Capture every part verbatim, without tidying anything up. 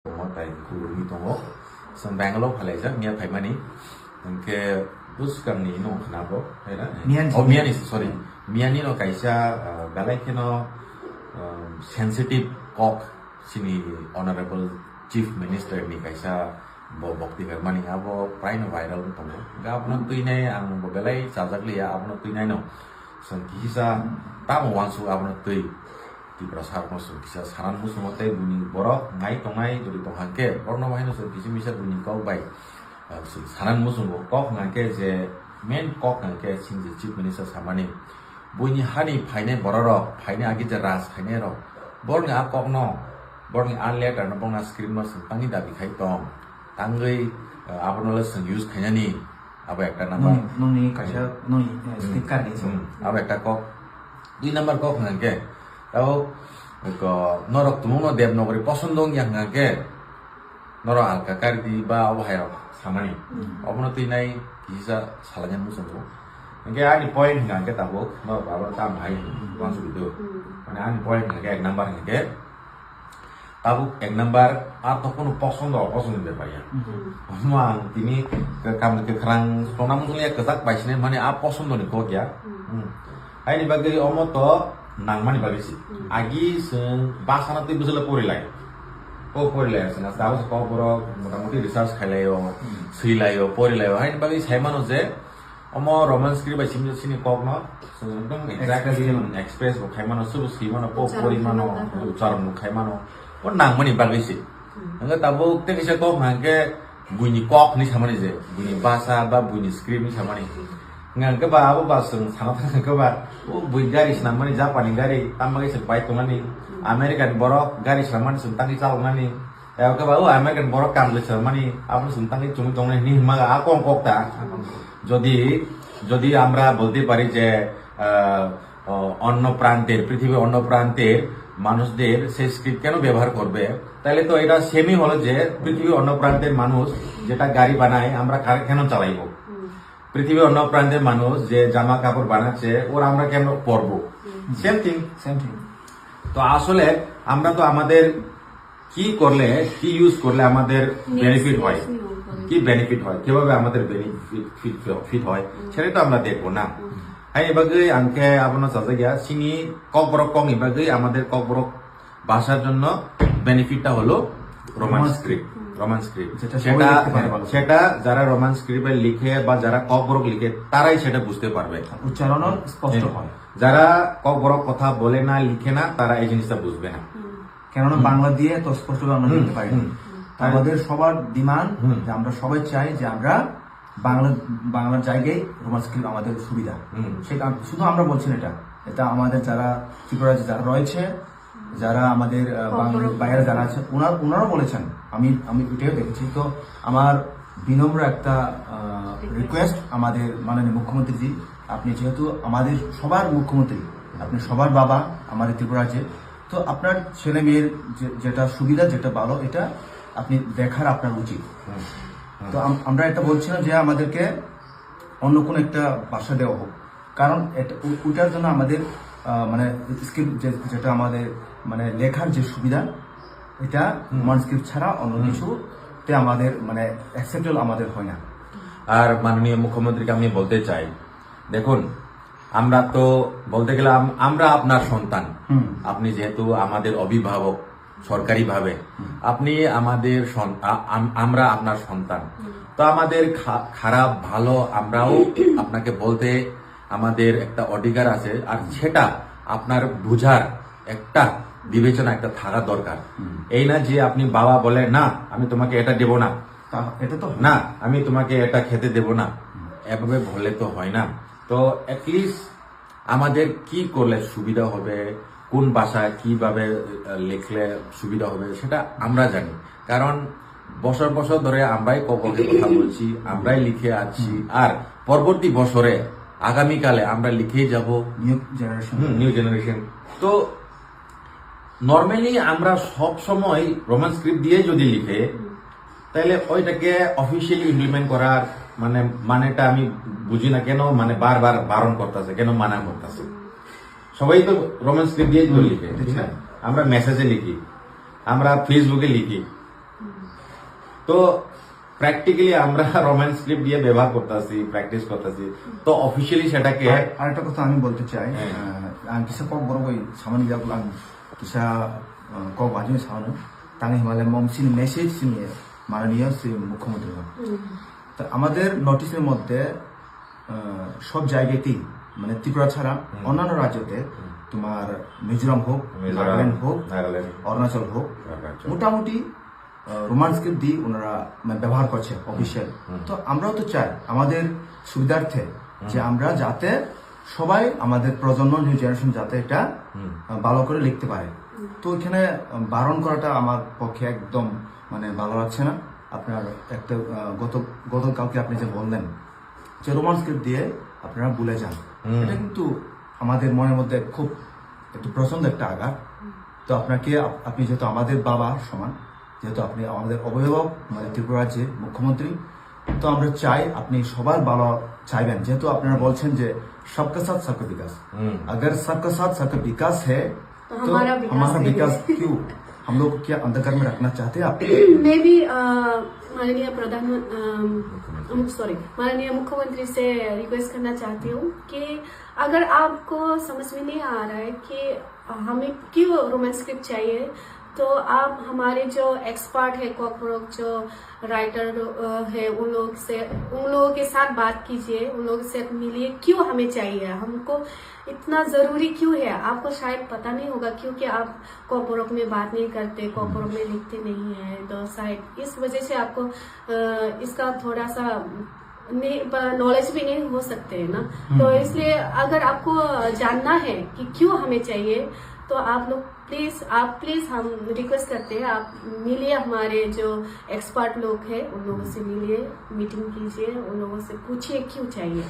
Omo tai khulumwi tongo. Chwng Bangalore phalaijak miya phaimani. Hwnkhe bwskangni no khna bo, hai na? Miyani. Oh, miyani, sorry. Miyani no kaisa, ah, belai kheno, ah, sensitive kok chini Honorable Chief Minister ni kaisa bo bokti hermani abo prai no viral wng tongo. Hwnkhe abono twi nai ang bo belai chajak liya, abono twi nai no. Chwng kisa tamo uansuk abono twi. Tiprasa rokno chwng kisa sanan muchungo tei buini borok nai tongnai jodi tong hwnkhe borokno bahino chwng kisa misa buini kok bai, ah, chwng sanan muchungo. Kok hwnkhe je main kok hwnkhe chwng je Chief Minister samani buini hani phainai bororok, phainai agi je raj khainai rok, borokni a kokno, borokni a letter no, borokni a script no chwng tangwi dabi khai tong, tangwi, ah, abono le chwng use khainani. Abo ekta number. Nung, nungni kaisa, nungni, eh, Hmm. script card ni Hmm. Abo ekta kok. Dui number kok hwnkha khe, abo ko norok tumungno Devanagari posondo wngya hwnkha khe, norok alka kari di ba abo hai rok samani. Hmm. Obono twi nai kisa salaina muchungo. Hwnkhe ani point hwnkha khe tabuk norok abo tam hai Hmm. uansugwi do. Hmm. Mane ani point hwnkha khe ek number hwnkha khe, Tabuk ek number, ar to kunu posondo oposondo bepar ya. Hmm. Omo ang tini ke-, kam kwkhwrang sona muchung ya kwchak bai sini mani a posondo ni kok ya. Hmm. Hmm. Aini bagwi omo to nangmani bagwi si. Hmm. Agi chwng basana twi bwswla pori lai. O pori lai chwng tabuk kok borok motamuti research khai lai o, Hmm. swi lai o, pori lai o. Aini bagwi sai mano je Omo Roman script bai simi sini kok no, chwng ekdom exactly Express khe. Express bo khai mano, subo swi mano, po Ucharon pori mano, khai mano, ucharon bo khai mano. O nangmani bagwi se. Hmm. Hwnkhe tabuk tei kaisa kok hwnkhe buini kok hinwi samani je, buini basa ba buini script hinwi samani. Hwnkhe ba abo ba chwng sana thang hwnkhe ba, o bui gari swnam mani Japan ni gari, tamo khe chwng bai tongmani, Hmm. American borok gari swnam mani chwng tangwi chalok nani. Eko ba, o American borok kam le chwng mani, abo chwng tangwi chumui tongnai hinwi hwnma a kong kok ta. Jodi, jodi আমরা বলতে পারি যে, আহ, আহ, অন্য প্রান্তের, পৃথিবীর অন্য প্রান্তের মানুষদের সেই স্ক্রিপ্ট কেন ব্যবহার করবে? তাহলে তো এটা সেমই হলো যে পৃথিবীর অন্য প্রান্তের মানুষ যেটা গাড়ি বানায়, আমরা কার কেন চালাইবো? হুম। পৃথিবীর অন্য প্রান্তের মানুষ যে জামা কাপড় বানাচ্ছে, ওরা আমরা কেন পরবো? হুম। Same thing. Same thing. তো আসলে আমরা তো আমাদের কি করলে, কি ইউজ করলে আমাদের Next বেনিফিট হয়, next নিয়ম করে। কি বেনিফিট হয়, কিভাবে আমাদের বেনিফিট ফিট, ফিট হয়, হুম। সেটাই তো আমরা দেখবো না। হুম। Hai bagwi ang khe abono chajak ya, chini kokborok kokni bagwi, আমাদের kokborok ভাষার জন্য বেনিফিটটা হলো রোমান রোমান স্ক্রিপ্ট। হুম। Roman script. যেটা সবাই সেটা, লিখতে পারে ভালো। সেটা যারা রোমান স্ক্রিপ্টে লিখে বা যারা ককবরক লিখে, তারাই সেটা বুঝতে পারবে। উচ্চারণও স্পষ্ট হুম। হয়। যারা ককবরক কথা বলে না, লিখে না, তারা এই জিনিসটা বুঝবে না। হুম। কেননা হুম। বাংলা দিয়ে তো স্পষ্টভাবে আমরা হুম, লিখতে পারি না। হুম। তো আমাদের সবার ডিমান্ড হুম। যে আমরা সবাই চাই যে আমরা বাংলা, বাংলার জায়গায় রোমান স্ক্রিপ্ট আমাদের সুবিধা। হুম। সেটা আম-, শুধু আমরা বলছি না এটা, এটা আমাদের যারা ত্রিপুরা রাজ্যে যারা রয়েছে, যারা আমাদের, আহ, বাংলার বাইরে যারা আছে, ওনার-, ওনারাও বলেছেন। আমি, আমি এটাও দেখেছি। তো আমার বিনম্র একটা, আহ, রিকোয়েস্ট আমাদের মাননীয় মুখ্যমন্ত্রীজি, আপনি যেহেতু আমাদের সবার মুখ্যমন্ত্রী, আপনি সবার বাবা আমাদের ত্রিপুরা রাজ্যে, তো আপনার ছেলে মেয়ের যে-, যেটা সুবিধা, যেটা ভালো, এটা আপনি দেখার আপনার উচিত। হুম, হুম। তো আম-, আমরা এটা বলছিলাম যে আমাদেরকে অন্য কোনো একটা ভাষা দেওয়া হোক, কারণ এটা, ও-, ওটার জন্য আমাদের, আহ, মানে স্ক্রিপ্ট যে-, যেটা আমাদের মানে লেখার যে সুবিধা, এটা হুম। রোমান স্ক্রিপ্ট ছাড়া অন্য হুম। কিছুতে আমাদের মানে অ্যাকসেপ্টেবল আমাদের হয় না। আর মাননীয় মুখ্যমন্ত্রীকে আমি বলতে চাই, দেখুন, আমরা তো বলতে গেলে আম-, আমরা আপনার সন্তান। হুম। আপনি যেহেতু আমাদের অভিভাবক সরকারিভাবে, হুম। আপনি আমাদের সন-, আ-, আম-, আমরা আপনার সন্তান। হুম। তো আমাদের খা-, খারাপ ভালো আমরাও আপনাকে বলতে আমাদের একটা অধিকার আছে। আর হুম। সেটা আপনার বুঝার একটা বিবেচনা একটা থাকা দরকার। হুম। এই না যে আপনি বাবা বলে, "না, আমি তোমাকে এটা দেব না।" তা-, এটা তো না, আমি তোমাকে এটা খেতে দেব না। হুম। এভাবে বললে তো হয় না। তো অ্যাটলিস্ট আমাদের কি করলে সুবিধা হবে, কোন ভাষায় কিভাবে, আহ, লিখলে সুবিধা হবে, সেটা আমরা জানি। কারণ বছর বছর ধরে আমরাই কবকে কথা বলছি, আমরাই লিখে আসছি। হুম। আর পরবর্তী বছরে, আগামীকালে আমরা লিখেই যাব। New generation. হুম, নিউ জেনারেশন। তো নরমালি আমরা সব সময় রোমান স্ক্রিপ্ট দিয়ে যদি লিখে, হুম। তাহলে ওইটাকে অফিসিয়ালি ইমপ্লিমেন্ট করার মানে, মানেটা আমি বুঝি না কেন, মানে, বারবার বারণ করতেছে, কেন মানা করতেছে? সবাই তো রোমান স্ক্রিপ্ট দিয়ে তো হুম, লিখে, ঠিক ঠিক না? আছে। আমরা মেসেজে লিখি, আমরা ফেসবুকে লিখি, তো প্র্যাকটিক্যালি আমরা রোমান স্ক্রিপ্ট দিয়ে ব্যবহার করতেছি, প্র্যাকটিস করতেছি। তো অফিসিয়ালি সেটাকে আর আরেকটা কথা আমি বলতে চাই। হ্যাঁ। আহ, ang kisa kokborok bai samani biyago ang kisa, uh, kok bajini samano. Tangwi himale mom sini message sini mananiya si mukhyamantri no. তো আমাদের নোটিশের মধ্যে, আহ, সব জায়গাতেই, মানে ত্রিপুরা ছাড়া অন্যান্য রাজ্যতে, তোমার মিজোরাম হোক, নাগাল্যান্ড হোক, অরুণাচল হোক, মোটামুটি, আহ, রোমান স্ক্রিপ্ট দিয়ে ওনারা, মানে, ব্যবহার করছে অফিসিয়াল। তো আমরাও তো চাই আমাদের সুবিধার্থে যে আমরা যাতে সবাই, আমাদের প্রজন্ম, নিউ জেনারেশন যাতে এটা, আহ, ভালো করে লিখতে পারে। তো এখানে, আহ, বারণ করাটা আমার পক্ষে একদম, মানে, ভালো লাগছে না। আপনার একটা, আহ, গত, গতকালকে আপনি যে বললেন যে রোমান স্ক্রিপ্ট দিয়ে আপনারা ভুলে যান, এটা কিন্তু আমাদের মনের মধ্যে খুব একটু প্রচন্ড একটা আঘাত। তো আপনাকে, আপ-, আপনি যেহেতু আমাদের বাবা সমান, যেহেতু আপনি আমাদের অভিভাবক, আমাদের ত্রিপুরা রাজ্যের মুখ্যমন্ত্রী, তো আমরা চাই আপনি সবার ভালো চাইবেন। যেহেতু আপনারা বলছেন যে সবকা সাথ সবকা বিকাশ, अगर सबका साथ सबका विकास है, तो हमारा विकास क्यों? हम लोग को क्या अंधकार में रखना चाहते हैं आप? मैं भी, अ, माननीय प्रधान, अम, सॉरी, माननीय मुख्यमंत्री से रिक्वेस्ट करना चाहती हूँ कि अगर आपको समझ में नहीं आ रहा है कि हमें क्यों रोमन स्क्रिप्ट चाहिए, तो आप हमारे जो एक्सपर्ट है, कॉकबरक जो राइटर, अ, है, उन लोग से, उन लोगों के साथ बात कीजिए, उन लोगों से मिलिए, क्यों हमें चाहिए, हमको इतना ज़रूरी क्यों है? आपको शायद पता नहीं होगा, क्योंकि आप कॉकबरक में बात नहीं करते, कॉकबरक में लिखते नहीं है, तो शायद इस वजह से आपको, अ, इसका थोड़ा सा नहीं, प-, नॉलेज भी नहीं हो सकते हैं ना। तो इसलिए अगर आपको जानना है कि क्यों हमें चाहिए, तो आप लोग प्लीज, आप प्लीज, हम रिक्वेस्ट करते हैं, आप मिलिए हमारे जो एक्सपर्ट लोग हैं, उन लोगों से मिलिए, मीटिंग कीजिए, उन लोगों से पूछिए क्यों चाहिए।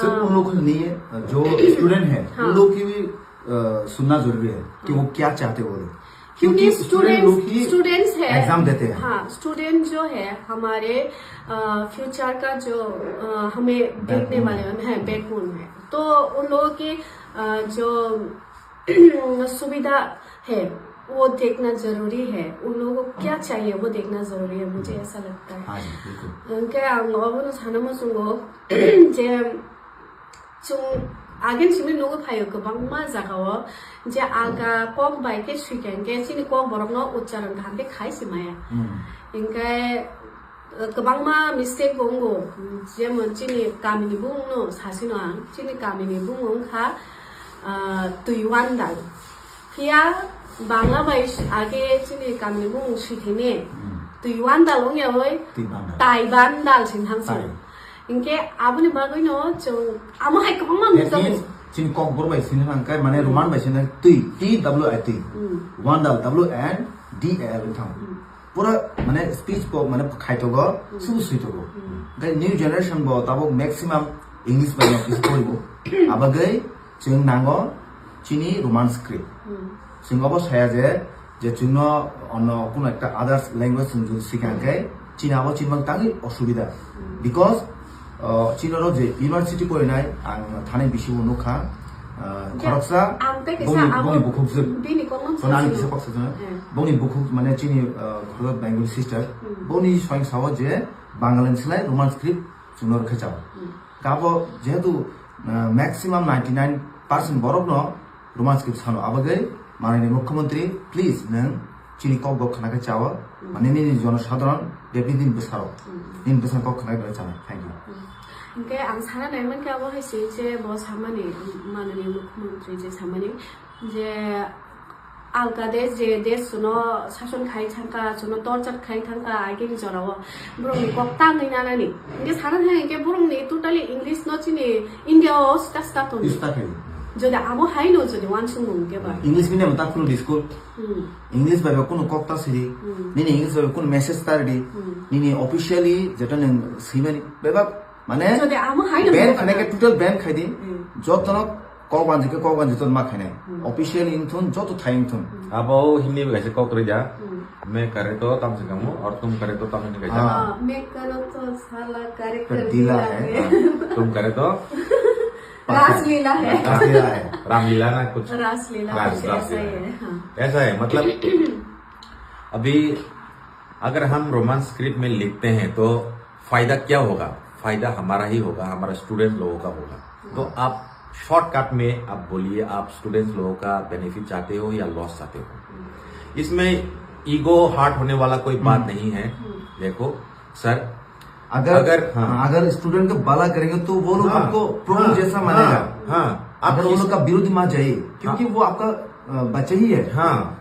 सिर्फ उन लोगों को नहीं है, जो स्टूडेंट है, उन लोगों की भी, अ, सुनना जरूरी है कि वो क्या चाहते बोले। क्योंकि क्योंकि स्टूडेंट्स लोग ही स्टूडेंट्स है। एग्जाम देते हैं। हाँ, स्टूडेंट जो है हमारे, अ, फ्यूचर का जो, अ, हमें देखने वाले हैं, बैकबोन है। तो उन लोगों की, अ, जो सुविधा है, वो देखना जरूरी है। उन लोगों को क्या चाहिए, वो देखना जरूरी है, मुझे ऐसा लगता है। हाँ जी, बिल्कुल। Hwnkhe ang obono sana muchungo je chwng agin simi nugo phaio kwbangma jagao je alka kok bai khe swikha hwnkhe chini kok borokno uchcharon kaham khe khai se maya. Hwnkhe kwbangma mistake bo wngo, jemon chini kamini bumungno sasino ang, chini kamini bumung wngkha, ah, Twiwandal. Phiya Bangla bai age chini kamini bumung swithini Twiwandal wngya oi Taibandal sin thang sini. Hinkhe aboni bagwino chwng amo hai kwbangma nukjago. Chini kokbor bai sini thang kai mane Roman bai sini twi, T W I T. Wandal, W N D A L thang. Pura mane speech bo mane khaitogo, subu suitogo. Hwnkhe new generation bo tabuk maximum English bai no kisa poribo. Abagwi chwng nango chini Roman script. Chwng obo saya je, je chwngno onno kuno ekta others language chwng jodi sikha hwnkhe chini abo chini mang tangwi osubida. Because, uh, chini oro je university porinai ang thani bisi bo nukha, uh, khoroksa ang tei kisa bongni, abo bongni bukhuk jwk. Bini kokno kono ani kisa kok sajana. Bongni bukhuk mane chini, uh, khoroksa Bengali sister. Boni soyang sao je Bangali slai Roman script chwngno rwkhe chao. Kabo jehetu, uh, maximum ninety nine percent borokno Roman script sano, abagwi manani mukhyamantri, please, nwng chini kok bo khna khe chao, mane nini jonosadharon bebini nini bwsarok, nini bwsarok kok khna khe chanai. Thank you. Hwnkhe ang sana naimankhe abo hai se je bo samani, manani mukhyamantri je samani je alka desh, je desh chuno sason khai thangkha, chuno torture khai thangkha, agini jorao borokni kok tangwi nanani. Hwnkhe sana thang hwnkhe borokni totally English no chini India o start start tong. Start khai. Jodi abo hai no jodi wansukmung hwnkhe ba. English medium ta khuludi school. English bai ba kunu kok ta sidi. Nini English bai ba kunu message ta ridi. Nini officially jeta nang simani bebak mane jodi amo hai no ban bebak khane ke total ban khai di. Jotono kok banjik khe kok banjik to ma khainai. Officially wngthun, joto thai wngthun. Abo Hindi bai kaisa kok rwja. मैं करे तो tamo se kamo, और तुम करे तो tamo se kaisa. Ah, मैं करो तो साला करे कर दिला है. तुम करे तो रासलीला है. रासलीला है. रामलीला ना कुछ. रासलीला कुछ ऐसा ही है, हाँ. ऐसा है, मतलब, अभी अगर हम रोमन स्क्रिप्ट में लिखते हैं तो फायदा क्या होगा? फायदा हमारा ही होगा, हमारा स्टूडेंट लोगों का होगा। तो आप शॉर्टकट में आप बोलिए, आप स्टूडेंट्स लोगों का बेनिफिट चाहते हो या लॉस चाहते हो? इसमें ईगो हर्ट होने वाला कोई बात नहीं है। देखो सर, अगर अगर, हाँ। हाँ, अगर स्टूडेंट का भला करेंगे तो वो लोग हाँ, हमको प्रभु हाँ, जैसा हाँ, मानेगा। हाँ, आप अगर वो इस- लोग का विरोध में जाइए, क्योंकि हाँ। वो आपका, अ, बच्चा ही है। हाँ,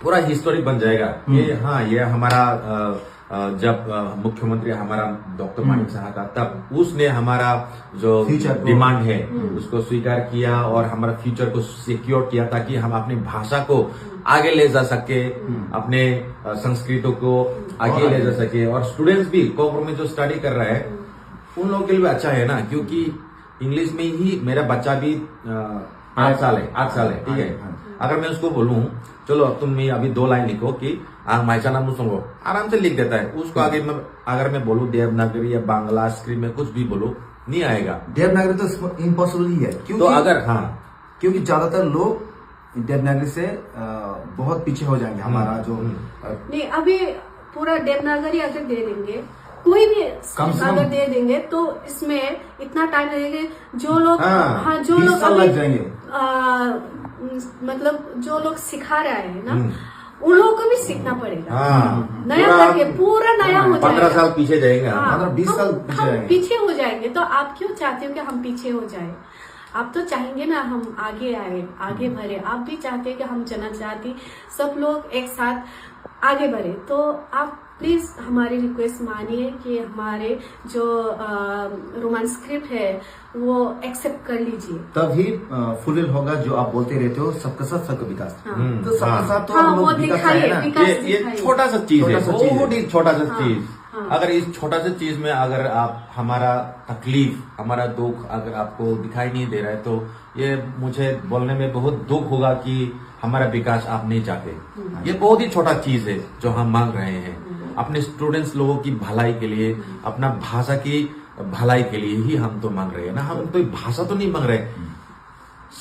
पूरा हिस्टोरी बन जाएगा। हम्म। ये, हाँ, ये हमारा, अ, अ, जब, अ, मुख्यमंत्री हमारा डॉक्टर हम्म। मानिक साहा था, तब उसने हमारा जो फ्यूचर को डिमांड है, हम्म। उसको स्वीकार किया और हमारा फ्यूचर को सिक्योर किया, ताकि हम अपनी भाषा को हम्म। आगे ले जा सके, हम्म। अपने, अ, संस्कृति को हम्म। आगे और ले आगे। जा सके। और स्टूडेंट्स भी कोकबोरोक में जो स्टडी कर रहा है, हम्म। उन लोगों के लिए भी अच्छा है ना, क्योंकि इंग्लिश में ही मेरा बच्चा भी, अ, आठ साल है, आठ साल है, ठीक है। हाँ। अगर मैं उसको बोलूँ, "चलो, अब तुम ये अभी दो लाइन लिखो कि आंग माइचाना मुसंगो", आराम से लिख देता है। उसको हम्म। आगे मैं, अगर मैं बोलूँ देवनागरी या बांग्ला स्क्रिप्ट में कुछ भी बोलूँ, नहीं आएगा। देवनागरी तो इम्पॉसिबल ही है, क्योंकि तो अगर, हाँ। क्योंकि ज्यादातर लोग देवनागरी से, अ, बहुत पीछे हो जाएंगे। हमारा हम्म, जो, हम्म। अ, नहीं, अभी पूरा देवनागरी अगर दे देंगे, कोई भी कम से कम अगर दे देंगे, तो इसमें इतना टाइम लगेगा। जो लोग, हाँ, हाँ, जो बीस लोग साल अभी, लग जाएंगे। अ, मतलब, जो लोग सिखा रहे हैं ना, हम्म। उन लोगों को भी सीखना पड़ेगा। हाँ, नया पूरा करके, पूरा नया हो जाएगा। पन्द्रह साल पीछे जाएंगे हम। हाँ, पन्द्रह, बीस हम, साल पीछे हम जाएंगे। पीछे हो जाएंगे, तो आप क्यों चाहते हो कि हम पीछे हो जाए? आप तो चाहेंगे ना हम आगे आए, आगे बढ़े। आप भी चाहते हैं कि हम जनजाति सब लोग एक साथ आगे बढ़े। तो आप प्लीज हमारी रिक्वेस्ट मानिए कि हमारे जो, अ, रोमन स्क्रिप्ट है, वो एक्सेप्ट कर लीजिए। तभी, अ, फुलफिल होगा जो आप बोलते रहते हो, सबका साथ सबका विकास। हाँ। हम्म, तो सबका हाँ। साथ तो हाँ, हम लोग वो विकास दिखाइए, चाहे ना। विकास ये, ये दिखाइए। छोटा सा चीज छोटा है, सा चीज है। बहुत ही छोटा सा हाँ, चीज। हाँ। अगर इस छोटा सा चीज में अगर आप हमारा तकलीफ, हमारा दुख अगर आपको दिखाई नहीं दे रहा है, तो ये मुझे बोलने में बहुत दुख होगा कि हमारा विकास आप नहीं चाहते। हम्म। ये बहुत ही छोटा चीज है जो हम मांग रहे हैं। हम्म। अपने स्टूडेंट्स लोगों की भलाई के लिए, हम्म। अपना भाषा की भलाई के लिए ही हम तो मांग रहे हैं ना, हम तो भाषा तो नहीं मांग रहे। हम्म।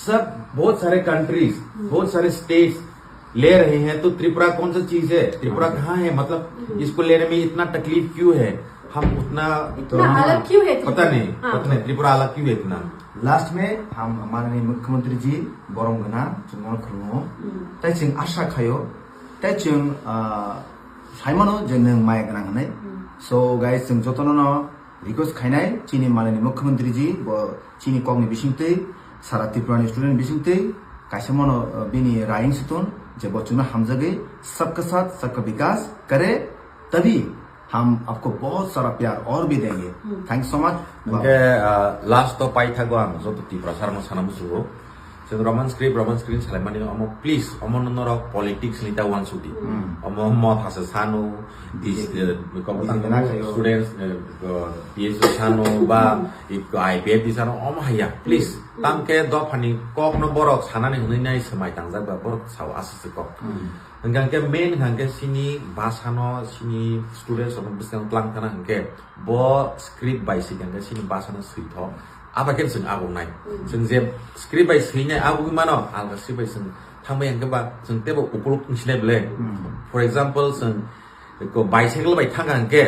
सब बहुत सारे कंट्रीज, हम्म। बहुत सारे स्टेट्स ले रहे हैं, तो त्रिपुरा कौन सा चीज है? त्रिपुरा हाँ। कहाँ है? मतलब, हम्म। इसको लेने में इतना तकलीफ क्यों है? हम उतना इतना अलग क्यों है पता त्रिपुरा? नहीं, हाँ। पता नहीं, त्रिपुरा अलग क्यों है इतना? लास्ट में हम माननीय मुख्यमंत्री जी, borok gwnang, chwngno khulumung. Hmm. Tai chwng asha khaio, tai chwng, ah, saimano je nwng maya gwnang hwnwi. Hmm. So, guys, chwng jotono no request khainai, chini malayni mukhyamantriji, bo chini kokni bisingtwi, sara Tripurani student bisingtwi, kaisa mano, uh, bini raying sutun, je bo chwngno hamjagwi, sabka saath, sabka vikas kare, tabhi hum aapko bahut sara pyar aur bhi denge. Hmm. Thanks so much. Hwnkhe, uh, last o paithago ang joto Tiprasa rokno sana muchungo. Chwng Roman script, Roman script salaimani omo, please, omo no norok politics ni ta uansuk di. Hmm. Omo motha se sanu, dis-, eh, kok Bisi tang gana khayo. Students, eh, ko P H D sanu, ba, Hmm. ik-, I P F D sanu, omo haya, please. Hmm. Tam khe dophani kok no borok sanani hwnwi nai swmai tangjak ba borok sao aswk se kok. Hmm. Hwnkha khe main hwnkha khe chini basa no, chini students rok no bwskang tlang thana hwnkhe bo script bai se hwnkha khe chini basa no swi tho. Abo khe chwng abuk nai. Hmm. Chwng je script bai swinai abugwi mano, alga script bai chwng thangbai hwnkhe ba chwng teibo ukuluk wngsinai bwle. Hmm. For example, chwng ko bicycle bai thangkha hwnkhe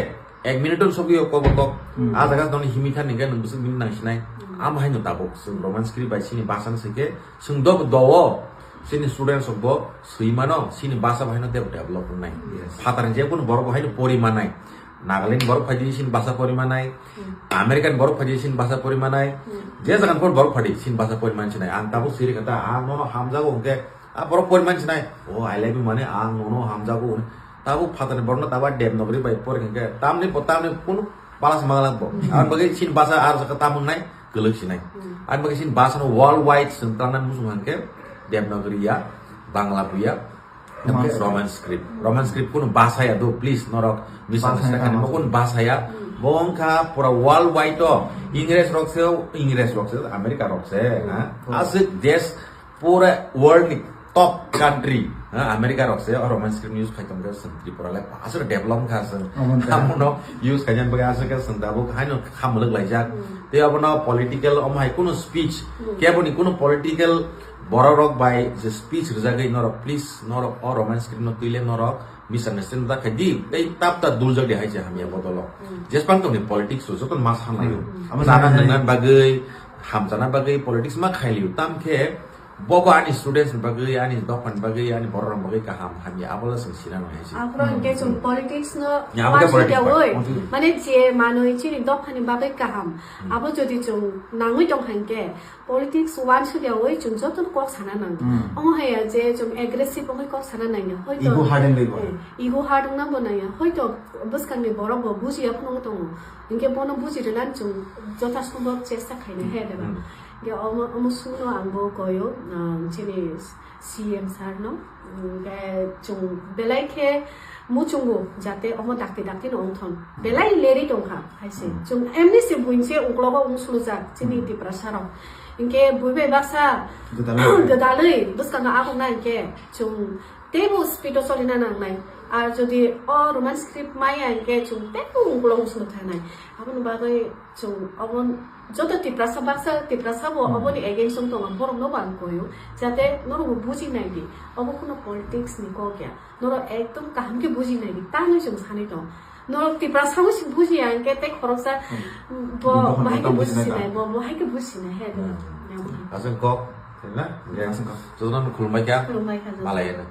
ek minute-o sogwi o kok o kok. Hmm. A jaga tongni himwi thani hwnkhe nwng bwswk minute nangsinai. Hmm. Amo haino tabuk chwng Roman script bai chini basa no swikhe chwng do do-o chini students rok bo swi mano, chini basa bai no de-, develop wngnai. Yes. Phatar je kunu borok bo haino pori manai. Nagaland borok phaidi chini basa pori manai. Hmm. American borok phaidi chini basa pori manai. Hmm. Je jagan phor borok phaidi chini basa pori man sinai. Ang tabuk siri kata ang nono hamjago hwnkhe a borok pori man sinai. O I love you mane ang nono hamjago hwnkhe. Tabuk phatarni borokno tabuk Devnagari bai pori hwnkhe tamni bo tamni kunu palas mangalak bo. Hmm. Ang bagwi chini basa ar jaka tam wngnai kwlwk sinai. Hmm. Ang bagwi chini basa no worldwide chwng tangnani muchung hwnkhe Devnagari ya, Bangla ya, Roman Roman script. Roman script kunu basa ya do, please, norok misunderstand khaima kunu basa ya. Hmm. Bo wngkha pura world wide o. Ingres rok se, Ingres rok se, America rok se, hmm, ha? Hmm. Aswk desh pura world ni top country, ha? America rok se, o Roman script use khai tongkhe chwng Tripura le aswk develop kha chwng. Omo wngkha. Amono use khaina bagwi aswk khe chwng tabuk haino khamulwk laijak. Hmm. Tei abono political omo hai kunu speech, hmm, keboni kunu political borok rok bai je speech rwjagwi norok, please, norok o Roman script no twile norok Misunderstand ta khai di, tei tap ta duljak di hai se hamya bodolo. Hmm. Jespang tongni politics o joto ma sanai o. Hmm. Amo chana nangna bagwi, hamchana bagwi politics ma khai liu. Tam khe bobo ani students ni bagwi, ani dophani bagwi, ani borok rok bagwi kaham hamya abola sing sina nang hai se. Aphuru hwnkhe chwng politics no Ya, abo khe politics bai. Woi. Mane je manwi chini dophani bagwi kaham. Hmm. Abo jodi chwng nangwi tong hai khe, politics wansukya oi chwng jotono kok sana nango. Hmm. Omo haiya je chwng aggressive ongwi kok sana nangya. Hoito Ego hardenwi bo. Eh, ego hard wngna bo nangya. Hoito bwskangni borok bo bujiya phano tongo. Hinkhe bono buji rwnani chwng jothasombob chesta khaina he, diba? Hmm. Hinkhe omo, omo sungno ang bo koyo, ah, chini C M sir no. Hinkhe chwng belai khe muchungo jate omo dakti dakti no wngthon. Belai leri tongkha hai se. Hmm. Chwng emni se buini se uklogo wng sulujak chini Hmm. Tiprasa rok. Hinkhe bui bai baksa Gwdalwi. Gwdalwi bwskango ahokna hinkhe chwng teibo speed o cholina nangnai. Ar jodi o Roman script maya hinkhe chwng teibo uklogo wng sulu thangnai. Aboni bagwi chwng obo joto Tiprasa baksa Tiprasa bo Hmm. oboni against wng tongo, borok no bo ang koyo. Jate norok bo buji nai di. Obo kuno politics ni kok ya. Norok ekdom kaham khe buji nai di, tamo chwng sanai tong. Norok Tiprasa bo se buji ya, hinkhe tei khoroksa Hmm. bo Bo bahai khe botham buji buji nai sinai, ta. Bo, bo hai khe buji sinai, he, Hmm. Ya, bo. Aswk kok, na? Aswk kok. Jotono khulumbai kha. Khulumbai kha, jotono. Malai ya na.